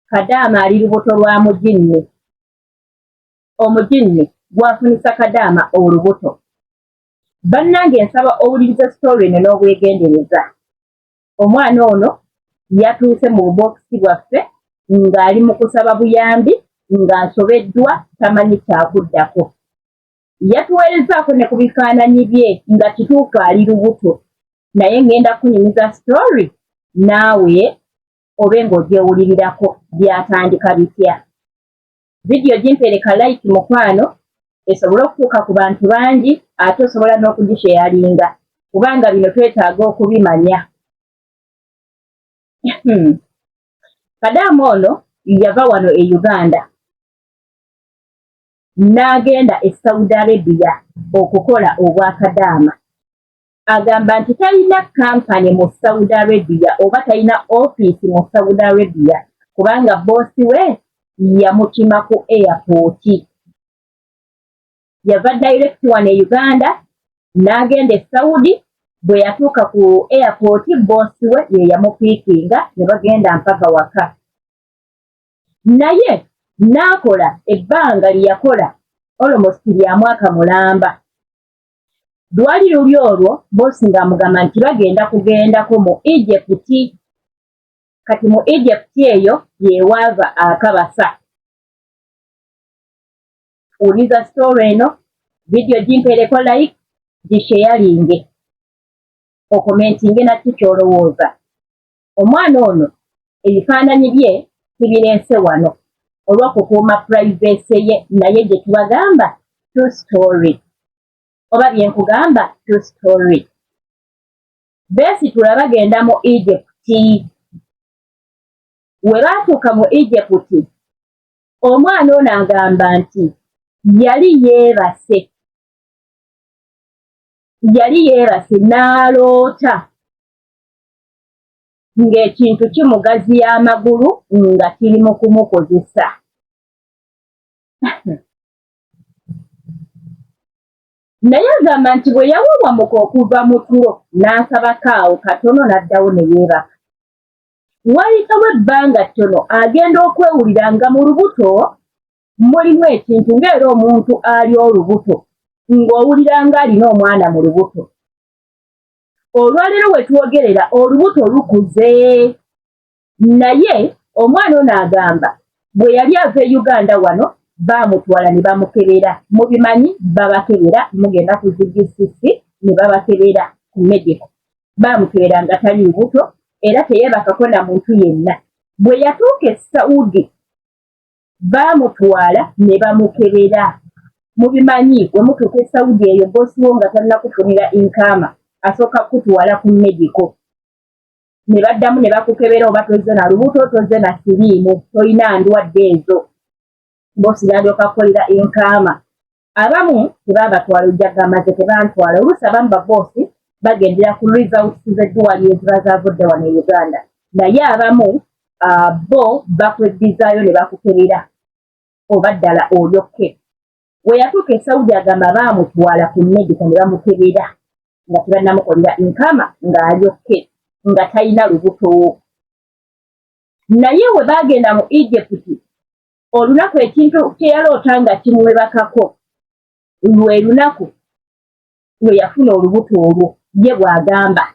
Kadaama ali lubuto lwa mujinni. Omujinni gwafunisa Kadaama olubuto. Bannange nsaba owulirize story eno n'obwegendereza. Omwana ono yatuuse mu bubokisi bwaffe ng'ali mu kusaba buyambi ng'asobeddwa tamanyi kyakuddako. Yatuweerezzaako ne ku bifaananyi bye nga kituufu ali lubuto naye ngenda kukunyumiza story naawe obe ng'ogyewulirirako byatandika bitya. Vidiyo gimpeereka like mukwano esobole okutuuka ku bantu bangi ate osobola n'okugisheyalinga kubanga bino twetaaga okubimanya. Kadaama ono yava wano e Uganda n'agenda e Saudi Arabia okukola obwakadaama. Agamba nti talina kampani mu Saudi Arabia oba talina ofiisi mu Saudi Arabia kubanga bboosi we yamukima ku airport. Yava direct wano e Uganda n'agenda e Saudi bwe yatuuka ku airport bboosi we ye yamupiikinga ne bagenda mpaka waka. Naye n'akola ebbanga lye yakola almost lya mwaka mulamba. Lwali luli olwo bboosi ng'amugamba nti bagenda kugendako mu Egypt. Kati mu Egypt eyo yewaava akabasa. Wuliriza story eno, vidiyo gimpeereko like, gisheyalinge, okomentinge naki ky'olowooza. Omwana ono ebifaananyi bye sibireese wano olw'okukuuma privacy ye naye gye tubagamba true story oba bye nkugamba true story. Beesitula bagenda mu Egypt. We baatuuka mu Egypt omwana ono agamba nti yali yeebase yali yeebase n'aloota ng'ekintu kimugaziya amagulu nga kiri mu kumukozesa. Naye agamba nti bwe yawawamuka okuva mu tulo n'asabako awo katono n'addawo ne yeebaka. Waayitawo ebbanga ttono agenda okwewulira nga mu lubuto mulimu ekintu ng'era omuntu ali olubuto ng'owulira ng'alina omwana mu lubuto. Olwaleero we twogerera olubuto lukuze naye omwana ono agamba bwe yali ava e Uganda wano baamutwala ne bamukebera mubimanyi babakebera mugenda ku zi GCC ne babakebera ku medical baamukebera nga tali lubuto era teyeebakako na muntu yenna bwe yatuuka e Saudi Baamutwala ne bamukebera. Mubimanyi, bwe mutuuka e Saudi eyo bboosi wo nga tannakufunira inkaama asooka kukutwala ku medical. Ne baddamu ne bakukebera oba tozze na lubuto, tozze na siriimu, tolina ndwadde ezo. Bboosi n'alyoka akukolera inkaama. Abamu tebabatwala ojja kugamba nze tebantwala. Oluusi abamu babboosi bagendera ku results z'eddwaliro eziba zaavudde wano e Uganda naye abamu bo bakweddizaayo ne bakukebera oba ddala olyokke. We yatuuka e Saudi agamba baamutwala ku medical ne bamukebera nga tebannamukolera inkama ng'alyokke nga talina lubuto. Naye we baagenda mu Egypt olunaku ekintu kye yaloota nga kimwebakako lwe lunaku lwe yafuna olubuto olwo ye bw'agamba.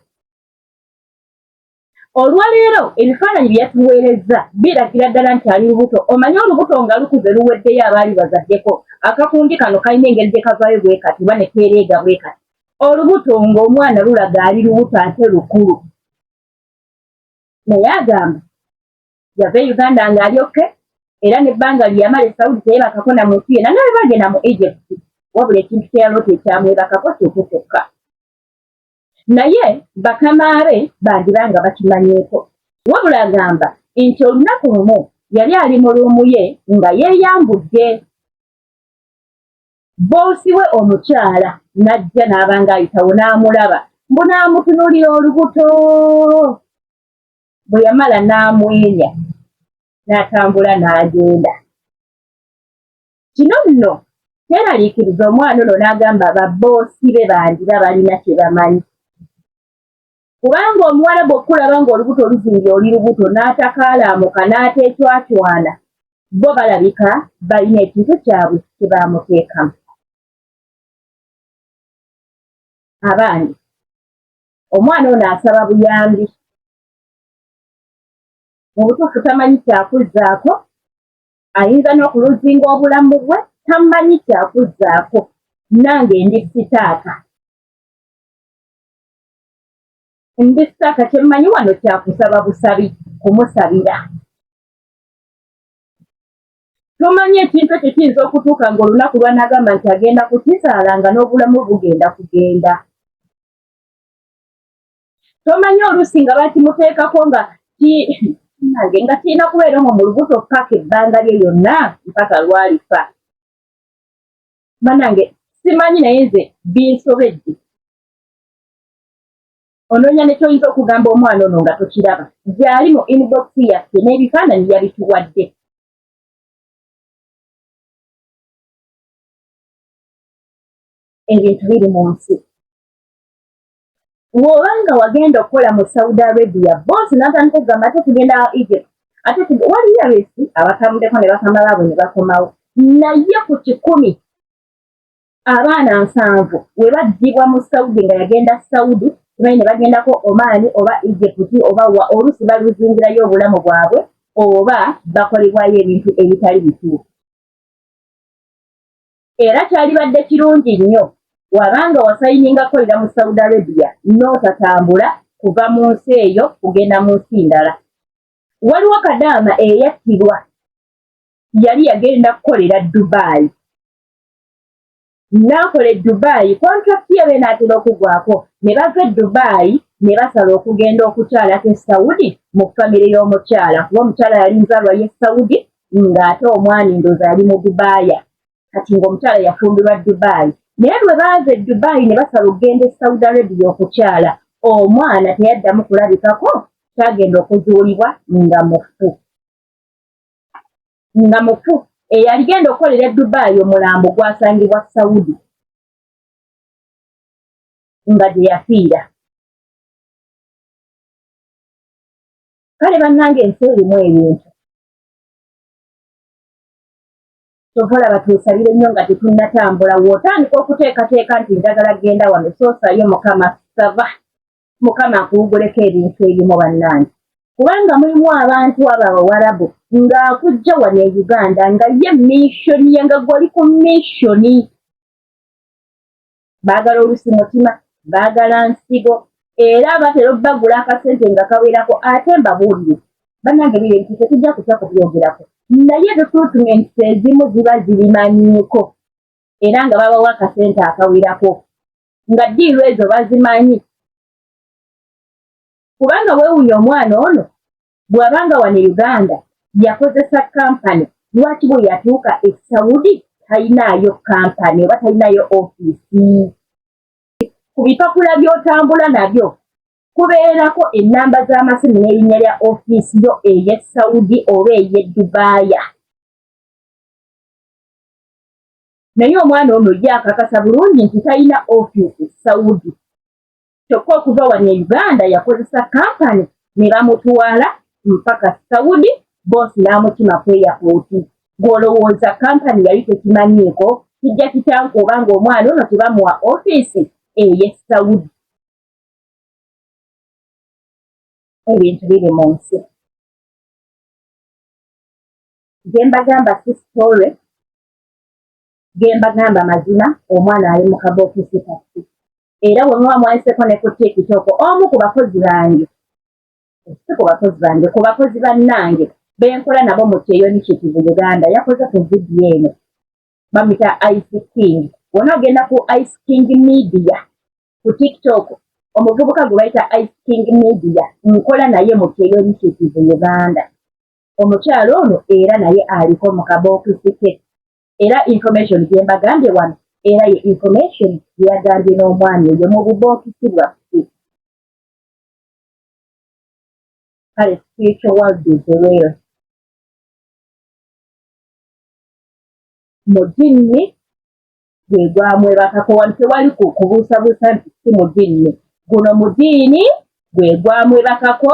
Olwaleero ebifaananyi bye yatuweerezza biragira ddala nti ali lubuto. Omanyi olubuto nga lukuze luweddeyo abaali bazaddeko akakundi kano kalina engeri gye kavaayo bwe kati oba ne keereega bwe kati. Olubuto ng'omwana lulaga ali lubuto ate lukulu. Naye agamba yava e Uganda ng'ali okke era n'ebbanga lye yamala e Saudi teyebakako na muntu yenna naye bagenda mu Egypt wabula ekintu kye yaloota ekyamwebakako kyekyo kyokka naye bakama be bandiba nga bakimanyiiko wabula agamba nti olunaku lumu yali ali mu luumu ye nga yeeyambudde bboosi we omukyala n'ajja n'aba ng'ayitawo n'amulaba mbu n'amutunuulira olubuto Bwe yamala n'amwenya n'atambula n'agenda. Kino nno kyeraliikiriza omwana ono n'agamba babboosi be bandiba balina kye bamanyi. Kubanga omuwarabu okukulaba ng'olubuto luzimbye oli lubuto n'atakaalaamuka n'ateecwacwana, bo balabika balina ekintu kyabwe kye baamuteekamu. Abange, omwana ono asaba buyambi. Mu butuufu tamanyi kyakuzzaako, ayinza n'okuluzinga obulamu bwe, tamanyi kyakuzzaako. Nange ndi sitaaka. Ndi sitaaka kye mmanyi wano kyakusaba busabi, kumusabira. Tomanyi ekintu ekyo kiyinza okutuuka ng'olunaku lw'anaagamba nti agenda kukizaala nga n'obulamu bugenda kugenda. Tomanyi oluusi nga bakimuteekako nga nange nga kirina kubeera omwo mu lubuto paka ebbanga lye yonna mpaka lwalifa. Banange simanyi naye nze binsobedde. Onoonya ne ky'oyinza okugamba omwana ono nga tokiraba. Gyali mu inbox yaffe n'ebifaananyi yabituwadde. Ebintu biri mu nsi. Bw'oba nga wagenda okukola mu Saudi Arabia, bboosi n'atandika okugamba ate tugenda Egypt, ate waliyo abeesi abatambuddeko ne bakama baabwe ne bakomawo. Naye ku kikumi abaana nsanvu we baggyibwa mu Saudi nga yagenda Saudi simanyi ne bagendako Oman oba Egypt oba wa oluusi baluzingirayo obulamu bwabwe oba bakolebwayo ebintu ebitali bituufu. Era kyalibadde kirungi nnyo wabanga wasayininga kukolera mu Saudi Arabia n'otatambula kuva mu nsi eyo kugenda mu nsi ndala. Waliwo kadaama eyattibwa yali yagenda kukolera Dubai. N'akola e Dubai, kontulakiti ye b'enaatera okugwako ne bava e Dubai ne basala okugenda okukyalako e Saudi mu famire y'omukyala kuba omukyala yali nzaalwa y'e Saudi ng'ate omwami ndowooza yali mu Dubaaya kati ng'omukyala yafumbirwa Dubai naye lwe baava e Dubai ne basala okugenda e Saudi Arabia okukyala omwana teyaddamu kulabikako kyagenda okuzuulibwa nga mufu. Nga mufu eyaligenda okukolera e Dubai omulambo gwasangibwa Saudi nga gye yafiira. Kale bannange ensi erimu ebintu. Kyova olaba twesabire nnyo nga tetunnatambula. W'otandika okuteekateeka nti njagala genda wano soosayo Mukama saba Mukama akuwuguleko ebintu ebimu bannange. Kubanga mulimu abantu abo abawarabu ng'akujja wano e Uganda nga ye mission ye nga gwoli ku mission. Baagala olusi mutima, baagala nsigo era batera obbagula akasente nga kawerako ate mbabuulire bannange bino ebintu tetujja kutya kubyogerako naye recruitments ezimu ziba zibimanyiiko era nga babawa akasente akawerako nga ddiiru ezo bazimanyi kubanga weewunya omwana ono bw'aba nga wano e Uganda yakozesa kampani lwaki bwe yatuuka e Saudi talinaayo kampani oba talinaayo ofiisi? Ku bipapula by'otambula nabyo kubeerako ennamba z'amasimu n'erinnya lya ofiisi yo ey'e Saudi oba ey'e Dubaaya. Naye omwana ono ye akakasa bulungi nti talina ofiisi Saudi. Kyokka okuva wano e Uganda yakozesa kampani ne bamutwala mpaka Saudi boosi n'amukima ku eyapooti. Gw'olowooza kampani yali tekimanyiiko kijja kitya oba ng'omwana ono tebamuwa ofiisi ey'e Saudi? Ebintu biri mu nsi. Gye mbagamba si sitole, ge mbagamba mazima omwana ali mu kabookisi kaffe. Era bwe muba mwayiseko ne ku TikTok omu ku bakozi bange si ku bakozi bange ku bakozi bannange benkola nabo mu Kyeyo Initiative Uganda yakoze ku vidiyo eno bamuyita Ice King. Wona ogenda ku Ice King Media ku TikTok omuvubuka gwe bayita Ice King Media nkola naye mu Kyeyo Initiative Uganda. Omukyala ono era naye aliko mu kabookisi ke era information gye mbagambye wano era ye information gye yagambye n'omwami oyo mu bubookisi bwaffe. Kale spiritual world is real. Mujinni gwe gwamwebakako wano tewali kubuusabuusa nti si mujinni guno mujiini Gwe gwamwebakako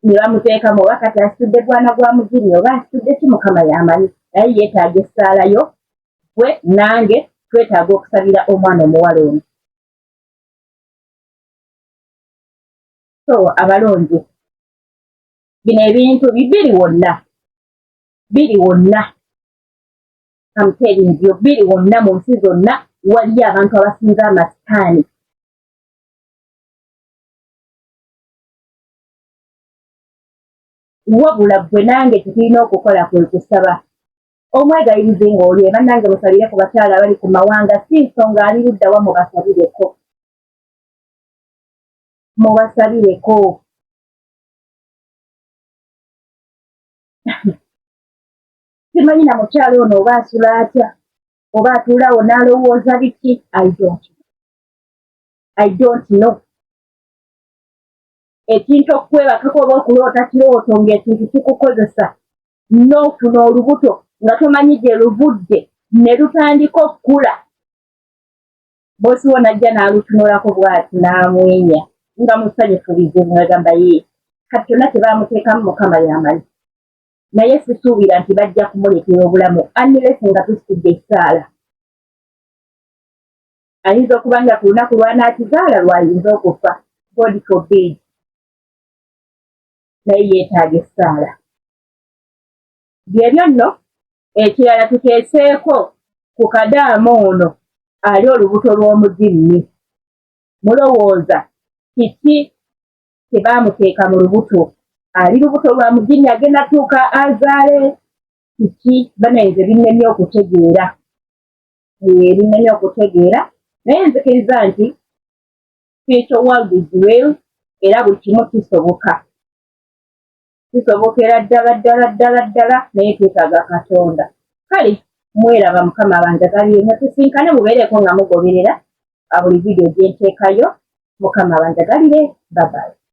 ne bamuteekamu oba kati asitudde gwana gwa muzini oba asitudde ki mukama yamanyi naye yeetaaga essaala yo gwe nange twetaaga okusabira omwana omuwala ono so abalongi bino ebintu bibiri wonna biri wonna I'm telling you biri wonna mu nsi zonna waliyo abantu abasinza amasitaani wabula ggwe nange kyetulina okukola kwe kusaba omwegayirizi ng'oli bannange musabire ku bakyala abali ku mawanga si nsonga ali luddawa mubasabireko mubasabireko simanyi na mukyala ono oba asula atya oba atuulawo n'alowooza biki i don't i don't know ekintu okukwebakako oba okuloota kirooto ng'ekintu kikukozesa n'ofuna olubuto nga tomanyi gye luvudde ne lutandika okukula boosi wo najja n'alutunulako bw'ati n'amwenya nga musanyufu bizibu ngagamba ye kati kyonna kye baamuteekamu mukama yamanyi naye sisuubira nti bajja kumuleetera obulamu unless nga tusitudde essaala ayinza okuba nga ku lunaku lw'anaakizaala lw'ayinza okufa god forbid naye yeetaaga essaala byebyo nno ekirala tuteeseeko ku kadaama ono ali olubuto lw'omujinni mulowooza kiki tebaamuteeka mu lubuto ali lubuto lwa mujinni agenda tuuka azaale kiki banaye nze binnemye okutegeera binnemye okutegeera naye nzikiriza nti spiritual world is real era buli kimu kisoboka kisobokera ddala ddala ddala ddala naye twetaaga katonda kale mweraba mukama abanjagalire nga tusinkane mubeereko nga mugoberera buli vidiyo gyenteekayo mukama abanjagalire babayi.